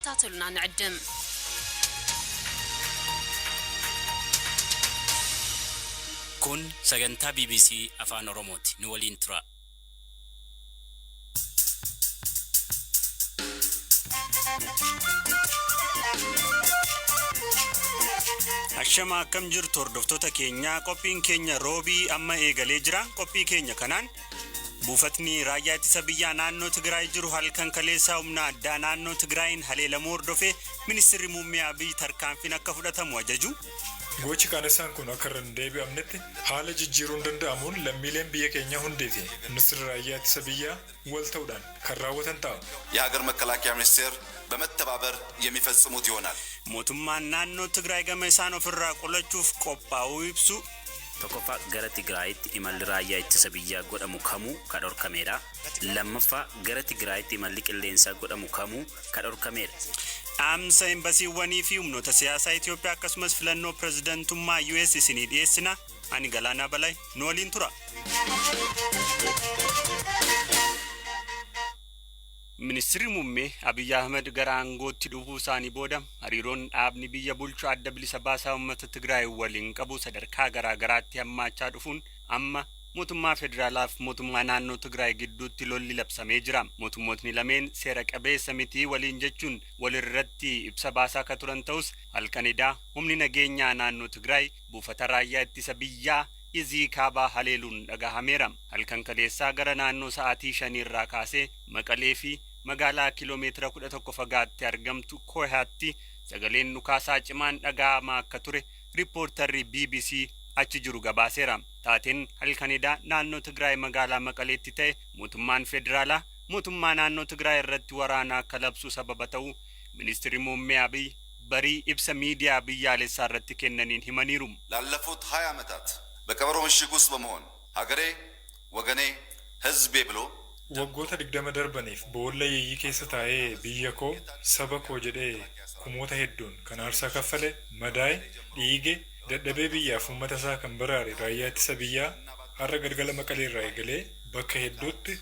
ክትከታተሉና ንዕድም። Kun sagantaa BBC Afaan Oromooti. Nu waliin tura. Ashama, akkam jirtu hordoftoota keenyaa? Qophiin keenya roobii amma eegalee jira. Qophii keenya kanaan buufatni raayyaa ittisa biyyaa naannoo Tigraay jiru halkan kaleessaa humna addaa naannoo Tigraayin haleelamuu hordofee ministirri muummee Abiy tarkaanfiin akka fudhatamu ajaju. Gochi qaanessaan kun akka irra hin deebi'amnetti haala jijjiiruun danda'amuun lammiileen biyya keenyaa hundee fi ministirri raayyaa ittisa biyyaa wal ta'uudhaan kan raawwatan ta'a. የሀገር መከላከያ ሚኒስቴር በመተባበር የሚፈጽሙት ይሆናል። Mootummaan naannoo Tigraay gama isaan ofirraa qolachuuf qophaa'uu ibsu. Tokkoffaa, gara Tigraayitti imalli raayyaa ittisa biyyaa godhamu kamuu ka dhorkameedha. Lammaffaa, gara Tigraayitti imalli qilleensaa godhamu kamuu ka dhorkameedha. Dhaamsa embasiiwwanii fi humnoota siyaasaa Itoophiyaa akkasumas filannoo pirezidantummaa US isinii dhiyeessina. Ani Galaanaa Balay, nu waliin tura. Ministirri muummee Abiyyi Ahmed gara aangootti dhufuu isaanii booda hariiroon dhaabni biyya bulchu Adda Bilisa Baasaa Uummata Tigraay waliin qabu sadarkaa garaa garaatti hammaachaa dhufuun amma mootummaa federaalaaf mootummaa naannoo Tigraay gidduutti lolli labsamee jira. Mootummootni lameen seera qabeessa mitii waliin jechuun walirratti ibsa baasaa akka turan ta'us, halkan edaa humni nageenyaa naannoo Tigraay buufata raayyaa ittisa biyyaa Izii Kaabaa haleeluun dhagahameera. Halkan kaleessaa gara naannoo sa'aatii 5 irraa kaasee Maqalee fi magaalaa kiiloomeetira 11 fagaatte argamtu Kohaatti sagaleen dhukaasaa cimaan dhaga'amaa akka ture riippoortarri BBC achi jiru gabaaseera. Taateen halkan edaa naannoo Tigraay magaalaa Maqaleetti ta'e mootummaan federaalaa mootummaa naannoo Tigraay irratti waraana akka labsu sababa ta'uu ministirri muummee Abiy barii ibsa miidiyaa biyyaalessaa irratti kennaniin himaniiru. ላለፉት 20 ዓመታት በቀበሮ ምሽግ ውስጥ በመሆን ሀገሬ፣ ወገኔ፣ ሕዝቤ ብሎ Waggoota 20 darbaniif boolla yeeyyii keessa taa'ee biyya koo, saba koo jedhee kumoota hedduun kan aarsaa kaffale, madaa'e, dhiige, dadhabee biyyaaf uummata isaa kan baraare raayyaa ittisa biyyaa har'a galgala Maqalee irraa eegalee bakka hedduutti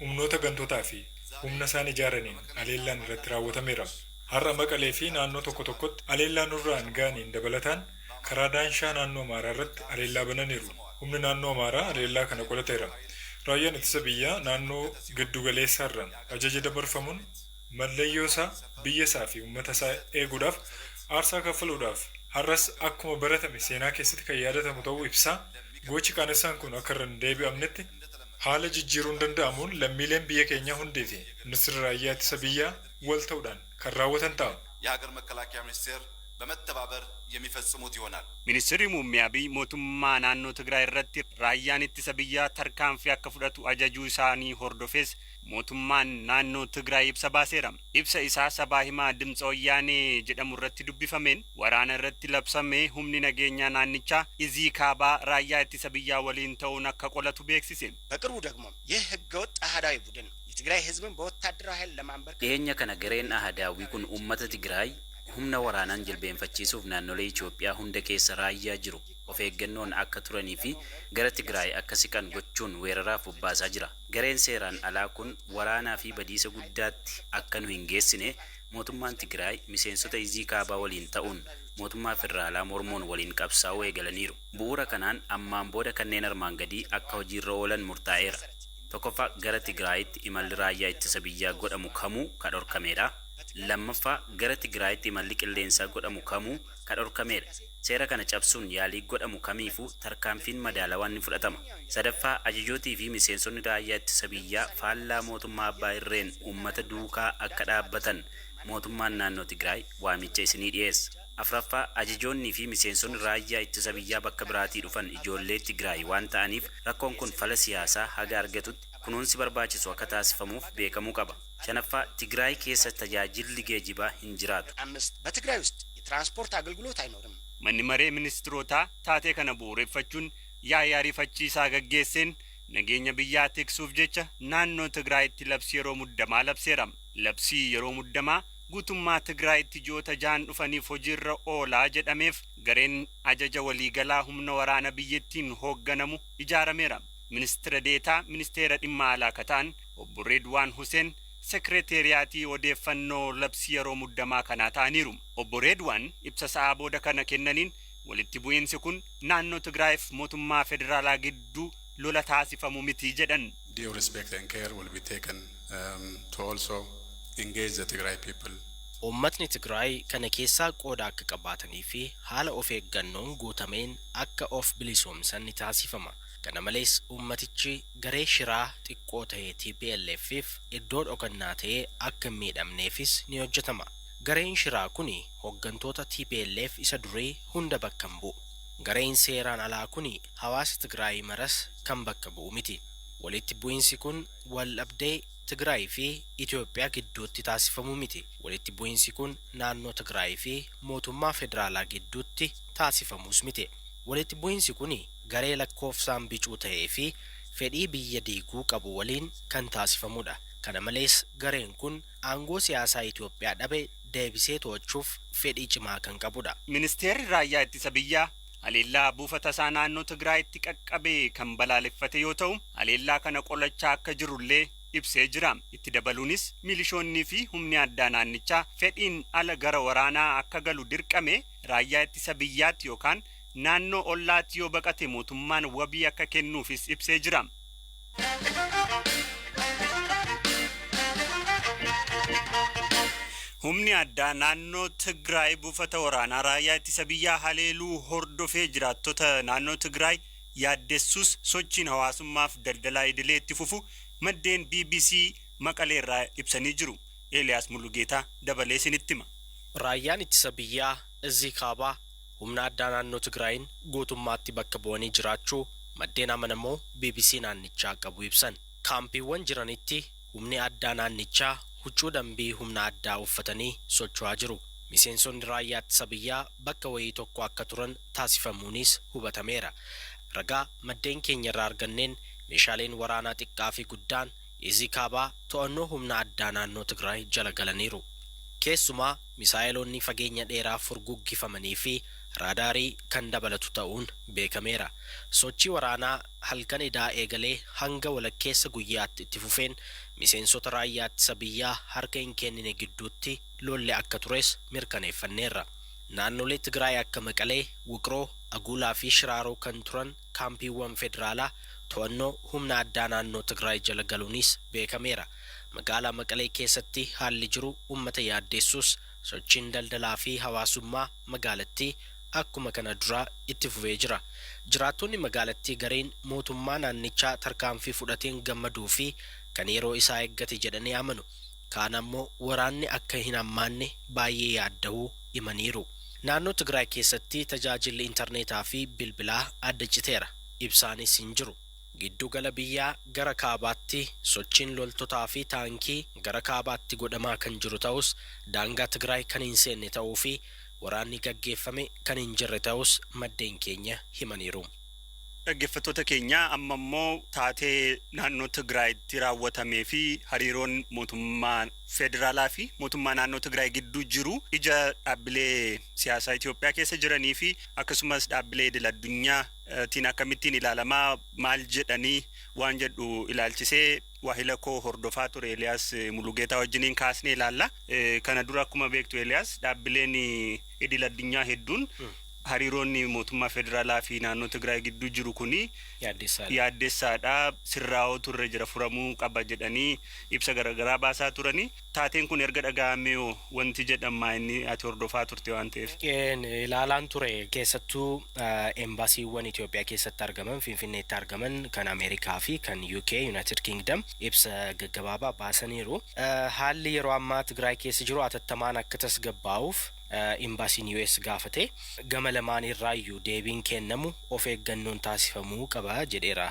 humnoota gantootaa fi humna isaan ijaaraniin aleellaan irratti raawwatameera. Har'a Maqalee fi naannoo tokko tokkotti aleellaan nurraan ga'aniin dabalataan karaa Daanshaa naannoo Amaaraa irratti aleellaa bananiiru. Humni naannoo Amaaraa aleellaa kana qolateera. Raayyaan ittisa biyyaa naannoo giddugaleessaarraan ajaja dabarfamuun mallayyoo isaa, biyya isaa fi uummata isaa eeguudhaaf aarsaa kaffaluudhaaf har'as akkuma baratame seenaa keessatti kan yaadatamu ta'uu ibsaa, gochi qaanessaan kun akka irra hin deebi'amnetti haala jijjiiruun danda'amuun lammiileen biyya keenyaa hundee fi ministirri raayyaa ittisa biyyaa wal ta'uudhaan kan raawwatan ta'a. የሀገር መከላከያ ሚኒስቴር በመተባበር የሚፈጽሙት ይሆናል። Ministirri muummee Abiy mootummaa naannoo Tigraay irratti raayyaan ittisa biyyaa tarkaanfii akka fudhatu ajajuu isaanii hordofees mootummaan naannoo Tigraay ibsa baaseera. Ibsa isaa sabaa himaa Dimtsa Wayyaanee jedhamu irratti dubbifameen waraana irratti labsamee humni nageenyaa naannichaa Izii Kaabaa raayyaa ittisa biyyaa waliin ta'uun akka qolatu beeksise. በቅርቡ ደግሞ ይህ ህገወጥ አህዳዊ ቡድን የትግራይ ህዝብን በወታደራዊ ኃይል ለማንበርከክ Dhiyeenya kana gareen Ahadaawwii kun uummata Tigraay humna waraanaan jilbeenfachiisuuf naannolee Itoophiyaa hunda keessa raayyaa jiru of eeggannoon akka turanii fi gara Tigraay akka siqan gochuun weeraraaf bobbaasaa jira. Gareen seeraan alaa kun waraanaa fi badiisa guddaatti akka nu hin geessine mootummaan Tigraay miseensota Izii Kaabaa waliin ta'uun mootummaa federaalaa mormuun waliin qabsaa'uu eegalaniiru. Bu'uura kanaan ammaan booda kanneen armaan gadii akka hojiirra oolan murtaa'eera. Tokkoffaa, gara Tigraayitti imalli raayyaa ittisa biyyaa godhamu kamuu ka dhorkameedha. Lammaffaa, gara Tigraayitti imalli qilleensaa godhamu kamuu ka dhorkameedha. Seera kana cabsuun yaalii godhamu kamiifuu tarkaanfiin madaalawaan ni fudhatama. Sadaffaa, ajajootii fi miseensonni raayyaa ittisa biyyaa faallaa mootummaa abbaa irreen uummata duukaa akka dhaabbatan mootummaan naannoo Tigraay waamicha isinii dhiyeessa. Afraffaa, ajajoonnii fi miseensonni raayyaa ittisa biyyaa bakka biraatii dhufan ijoollee Tigraay waan ta'aniif rakkoon kun fala siyaasaa haga argatutti kunuunsi barbaachisu akka taasifamuuf beekamuu qaba. Shanaffaa, Tigraay keessa tajaajilli geejibaa hin jiraatu. አምስት፣ በትግራይ ውስጥ የትራንስፖርት አገልግሎት አይኖርም። Manni maree ministirootaa taatee kana bu'uureffachuun yaa'ii ariifachiisaa gaggeesseen nageenya biyyaa tiksuuf jecha naannoo Tigraayitti labsii yeroo muddamaa labseera. Labsii yeroo muddamaa guutummaa Tigraayitti ji'oota 6n dhufaniif hojiirra oolaa jedhameef gareen ajaja waliigalaa humna waraana biyyattiin hoogganamu ijaarameera. Ministira deetaa ministeera dhimma alaa kan ta'an obbo Reedwaan Huseen Sekireeteriyaatii odeeffannoo labsii yeroo muddamaa kanaa ta'aniiru. Obbo Reedwaan ibsa sa'aa booda kana kennaniin walitti bu'iinsi kun naannoo Tigraayiif mootummaa federaalaa gidduu lola taasifamu miti jedhan. Due respect and care will be taken to also engage the Tigray people. Uummatni Tigraay kana keessaa qooda akka qabaatanii fi haala of eeggannoon guutameen akka of bilisoomsan ni taasifama. Kana malees uummatichi garee shiraa xiqqoo ta'e TPLF'if iddoo dhokannaa ta'ee akka hin miidhamneefis ni hojjetama. Gareen shiraa kuni hooggantoota TPLF isa durii hunda bakka hin bu'u. Gareen seeraan alaa kuni hawaasa Tigraay maras kan bakka bu'u miti. Walitti bu'iinsi kun wal dhabdee Tigraay fi Itoophiyaa gidduutti taasifamu miti. Walitti bu'iinsi kun naannoo Tigraay fi mootummaa federaalaa gidduutti taasifamus miti. Walitti bu'iinsi kun garee lakkoofsaan bicuu ta'ee fi fedhii biyya diiguu qabu waliin kan taasifamudha. Kana malees gareen kun aangoo siyaasaa Itoophiyaa dhabe deebisee to'achuuf fedhii cimaa kan qabudha. Ministeerri raayyaa ittisa biyyaa haleellaa buufata isaa naannoo Tigraayitti qaqqabe kan balaaleffate yoo ta'u, haleellaa kana qolachaa akka jirullee ibsee jira. Itti dabaluunis milishoonnii fi humni addaa naannichaa fedhiin ala gara waraanaa akka galu dirqame raayyaa ittisa biyyaatti yookaan naannoo ollaatti yoo baqate mootummaan wabii akka kennuufis ibsee jira. Humni addaa naannoo Tigraay buufata waraanaa raayyaa ittisa biyyaa haleeluu hordofee jiraattota naannoo Tigraay yaaddessus sochiin hawaasummaaf daldalaa idilee itti fufu maddeen BBC Maqalee irraa ibsanii jiru. Eeliyaas Mulugeetaa dabalee isinitti hima. Raayyaan ittisa biyyaa Izii Kaabaa humna addaa naannoo Tigraayin guutummaatti bakka bu'anii jiraachuu maddeen amanamoo BBC naannichaa qabu ibsan. Kaampiiwwan jiranitti humni addaa naannichaa huccuu dambii humna addaa uffatanii socho'aa jiru. Miseensonni raayyaa ittisa biyyaa bakka wayii tokko akka turan taasifamuunis hubatameera. Ragaa maddeen keenya irraa arganneen meeshaaleen waraanaa xiqqaa fi guddaan Izii Kaabaa to'annoo humna addaa naannoo Tigraay jala galaniiru. Keessumaa misaayiloonni fageenya dheeraa furguggifamanii fi raadaarii kan dabalatu ta'uun beekameera. Sochii waraanaa halkan edaa eegalee hanga walakkeessa guyyaatti itti fufeen miseensota raayyaa ittisa biyyaa harka hin kennine gidduutti lolli akka tures mirkaneeffanneerra. Naannolee Tigraay akka Maqalee, Wuqroo, Aguulaa fi Shiraaroo kan turan kaampiiwwan federaalaa to'annoo humna addaa naannoo Tigraay jala galuunis beekameera. Magaalaa Maqalee keessatti haalli jiru uummata yaaddeessus sochiin daldalaa fi hawaasummaa magaalattii akkuma kana duraa itti fufee jira. Jiraattonni magaalattii gareen mootummaa naannichaa tarkaanfii fudhateen gammaduu fi kan yeroo isaa eeggate jedhanii amanu. Kaan ammoo waraanni akka hin hammaanne baay'ee yaadda'uu himaniiru. Naannoo Tigraay keessatti tajaajilli intarneetaa fi bilbilaa adda citeera. Ibsaanis hin jiru. Giddugala biyyaa gara kaabaatti sochiin loltotaa fi taankii gara kaabaatti godhamaa kan jiru ta'us daangaa Tigraay kan hin seenne ta'uu fi waraanni gaggeeffame kan hin jirre ta'us maddeen keenya himaniiru. Dhaggeeffattoota keenya, amma immoo taatee naannoo Tigraayitti raawwatamee fi hariiroon mootummaa federaalaa fi mootummaa naannoo Tigraay gidduu jiru ija dhaabbilee siyaasaa Itoophiyaa keessa jiranii fi akkasumas dhaabbilee idil addunyaatiin akkamittiin ilaalamaa, maal jedhanii waan jedhu ilaalchisee waahila koo hordofaa ture Eeliyaas Mulugeetaa wajjiniin kaasnee ilaalla. Kana dura akkuma beektu Eeliyaas, dhaabbileen idil addunyaa hedduun hariiroonni mootummaa federaalaa fi naannoo Tigraay gidduu jiru kuni yaaddessaadha, sirraa'oo turre jira, furamuu qaba jedhanii ibsa garaagaraa baasaa turanii. Taateen kun erga dhaga'amee wanti jedhama inni ati hordofaa turte waan ta'eef. Ilaalaan ture. Keessattuu embaasiiwwan Itoophiyaa keessatti argaman, Finfinneetti argaman, kan Ameerikaa fi kan UK, United Kingdom, ibsa gaggabaabaa baasaniiru. Haalli yeroo ammaa Tigraay keessa jiru atattamaan akka tasgabbaa'uuf imbaasiin US gaafate. Gama lamaan irraayyuu deebiin kennamu of eeggannoon taasifamuu qaba jedheera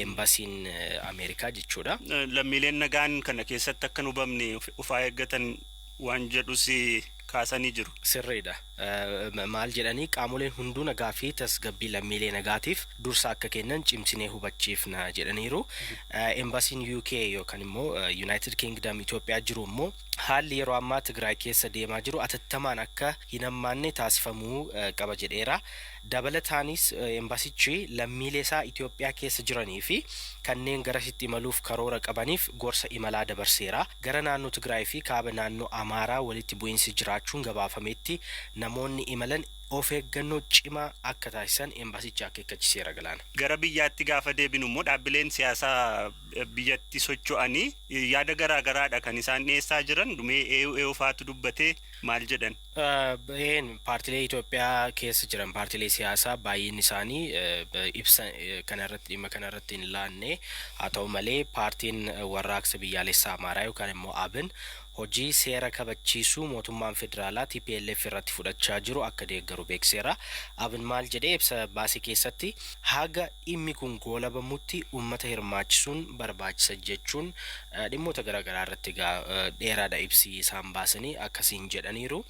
embaasiin Ameerikaa jechuudha. Lammiileen nagaan kana keessatti akka hin hubamne ufaa eeggatan waan jedhus kaasanii jiru. Sirriidha. Maal jedhanii? Qaamoleen hunduu nagaa fi tasgabbii lammiilee nagaatiif dursa akka kennan cimsinee hubachiifna jedhaniiru. Embaasiin UK yookaan immoo United Kingdom Itoophiyaa jiru immoo Haalli yeroo ammaa Tigraay keessa deemaa jiru atattamaan akka hin hammaanne taasifamuu qaba jedheera. Dabalataanis embaasichi lammiilee isaa Itoophiyaa keessa jiranii fi kanneen garasitti imaluuf karoora qabaniif gorsa imalaa dabarseera. Gara naannoo Tigraay fi kaaba naannoo Amaaraa walitti bu'iinsi jiraachuun gabaafametti namoonni imalan of eeggannoo cimaa akka taasisan embaasichi akeekkachiiseera, Galaana. Gara biyyaatti gaafa deebinu immoo, dhaabbileen siyaasaa biyyatti socho'anii yaada garaa garaadha kan isaan dhiyeessaa jiran. Dhumee eeyu eeyu faatu dubbatee, maal jedhan? Een, paartilee Itoophiyaa keessa jiran, paartilee siyaasaa baay'een isaanii ibsa kanarratti, dhimma kanarratti hin laanne. Haa ta'u malee, Paartiin Warraaqsa Biyyaalessaa Amaaraa yookaan immoo ABN hojii seera kabachiisuu mootummaan federaalaa TPLF irratti fudhachaa jiru akka deeggaru beekseera. ABN maal jedhee ibsa baase keessatti? Haga dhimmi kun goolabamutti uummata hirmaachisuun barbaachisa jechuun dhimmoota garaagaraa irratti egaa dheeraadha ibsi isaan baasanii, akkasiin jedhaniiru.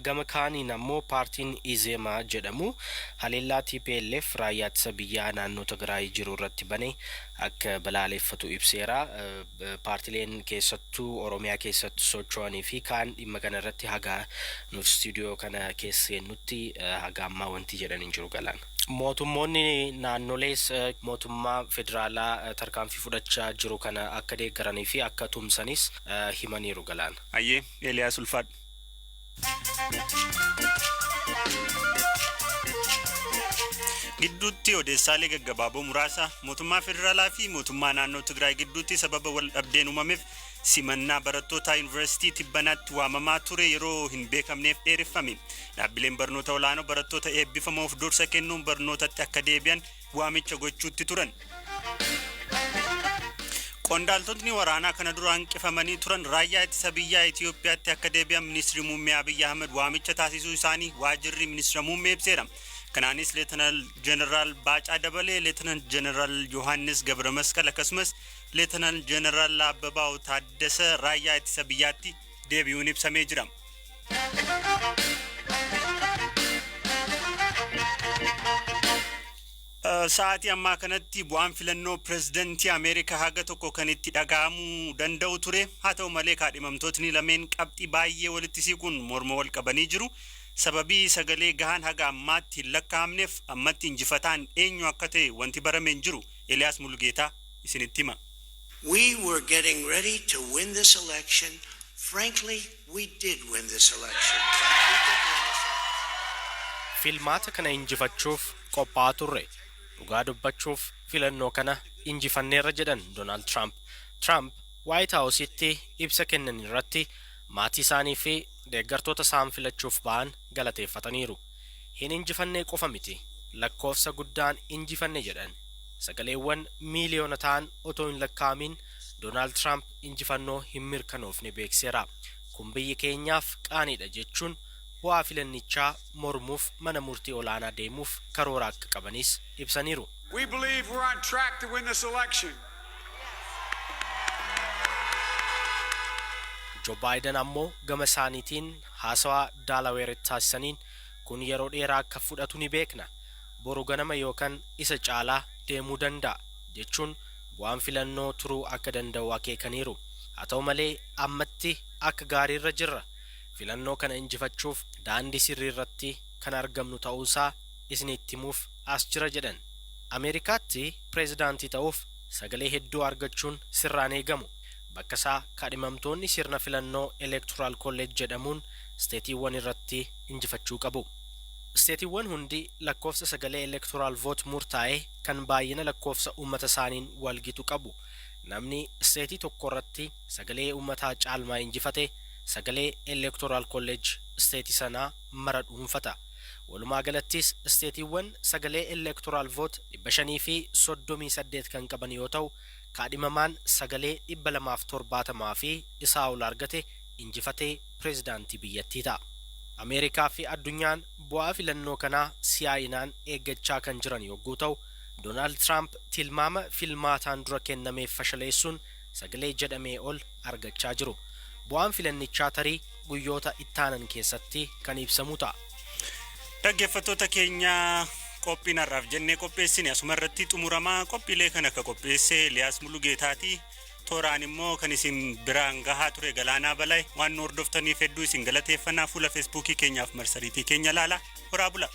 Gama kaaniin ammoo paartiin Izema jedhamu haleellaa TPLF raayyaa ittisa biyyaa naannoo Tigraay jiru irratti bane akka balaaleffatu ibseera. Paartileen keessattuu Oromiyaa keessatti socho'anii fi kaan dhimma kana irratti haga nuti istuudiyoo kana keessa seennutti haga ammaa wanti jedhan hin jiru, Galaan. Mootummoonni naannolees mootummaa federaalaa tarkaanfii fudhachaa jiru kana akka deeggaranii fi akka tumsanis himaniiru, Galaan. Ayyee Eeliyaas, ulfaadhu. Gidduutti odeessaalee gaggabaaboo muraasa. Mootummaa federaalaa fi mootummaa naannoo Tigraay gidduutti sababa wal dhabdeen uumameef simannaa barattoota yuunivarsiitii tibbanaatti waamamaa ture yeroo hin beekamneef dheereffame. Dhaabbileen barnoota olaanoo barattoota eebbifamoof dursa kennuun barnootatti akka deebi'an waamicha gochuutti turan. Qondaaltotni waraanaa kana dura hanqifamanii turan raayyaa ittisa biyyaa Itoophiyaatti akka deebi'an Ministeerri Muummee Abiyyi Ahmed waamicha taasisuu isaanii waajjirri ministeera muummee ibseera. Kanaanis Leetanaal Jeneraal Baacaa Dabalee, Leetanaal Jeneraal Yohaannis Gabra Masqal akkasumas Leetanaal Jeneraal Abbabaaw Taaddasa raayyaa ittisa biyyaatti deebi'uun ibsamee jira. Sa'aatii ammaa kanatti bu'aan filannoo pirezidantii Ameerikaa haga tokko kan itti dhaga'amuu danda'u ture. Haa ta'u malee, kaadhimamtootni lameen qabxii baay'ee walitti siquun morma wal qabanii jiru. Sababii sagalee gahaan haga ammaatti hin lakkaa'amneef ammatti injifataan eenyu akka ta'e wanti barame hin jiru. Eliyaas Mulgeetaa isinitti hima. We were getting ready to win this election. Frankly, we did win this election. We did win this election. Filmaata kana injifachuuf qophaa'aa turre. Dhugaa dubbachuuf filannoo kana injifanneerra, jedhan Doonaald Tiraamp. Tiraamp Waayit Haawusitti ibsa kennan irratti maatii isaanii fi deeggartoota isaan filachuuf ba'an galateeffataniiru. Hin injifannee qofa miti, lakkoofsa guddaan injifanne, jedhan. Sagaleewwan miiliyoona ta'an otoo hin lakkaa'amin Doonaald Tiraamp injifannoo hin mirkanoofne beekseera. Kun biyyi keenyaaf qaaniidha jechuun bu'aa filannichaa mormuuf mana murtii olaanaa deemuuf karoora akka qabanis ibsaniiru. We believe we're on track to win this election. Joo Baayiden ammoo gama isaaniitiin haasawaa Daalaweeritti taasisaniin, kun yeroo dheeraa akka fudhatu ni beekna. Boru ganama yookaan isa caalaa deemuu danda'a, jechuun bu'aan filannoo turuu akka danda'u akeekaniiru. Haa ta'u malee, ammatti akka gaariirra jirra. Filannoo kana injifachuuf daandii sirrii irratti kan argamnu ta'uusaa isinitti himuuf as jira, jedhan. Ameerikaatti pireezidaantii ta'uuf sagalee hedduu argachuun sirraan eegamu. Bakka isaa kaadhimamtoonni sirna filannoo Electoral College jedhamuun isteetiiwwan irratti injifachuu qabu. Isteetiiwwan hundi lakkoofsa sagalee electoral vote murtaa'e kan baay'ina lakkoofsa uummata isaaniin walgitu qabu. Namni isteetii tokko irratti sagalee uummataa caalmaa injifate sagalee Electoral College isteetii sanaa mara dhuunfata. Walumaa galattis isteetiiwwan sagalee electoral vote 538 kan qaban yoo ta'u, kaadhimamaan sagalee 270 fi isaa ol argate injifatee pireezidaantii biyyattii ta'a. Ameerikaa fi addunyaan bu'aa filannoo kanaa si'aayinaan eeggachaa kan jiran yogguu ta'u, Doonaald Tiraamp tilmaama filmaataan dura kennameef fashaleessuun sagalee jedhamee ol argachaa jiru. Bu'aan filannichaa tarii guyyoota ittaanan keessatti kan ibsamu ta'a. Dhaggeeffattoota keenya, qophiin har'aaf jennee qopheessine asuma irratti xumuramaa. Qophiilee kana akka qopheesse Eliyaas Mulugeetaati. Tooraan immoo kan isin biraan gahaa ture Galaanaa Balaa. Waan nu hordoftaniif hedduu isin galateeffannaa. Fuula Feesbuukii keenyaaf marsariitii keenya laala. Horaa bula.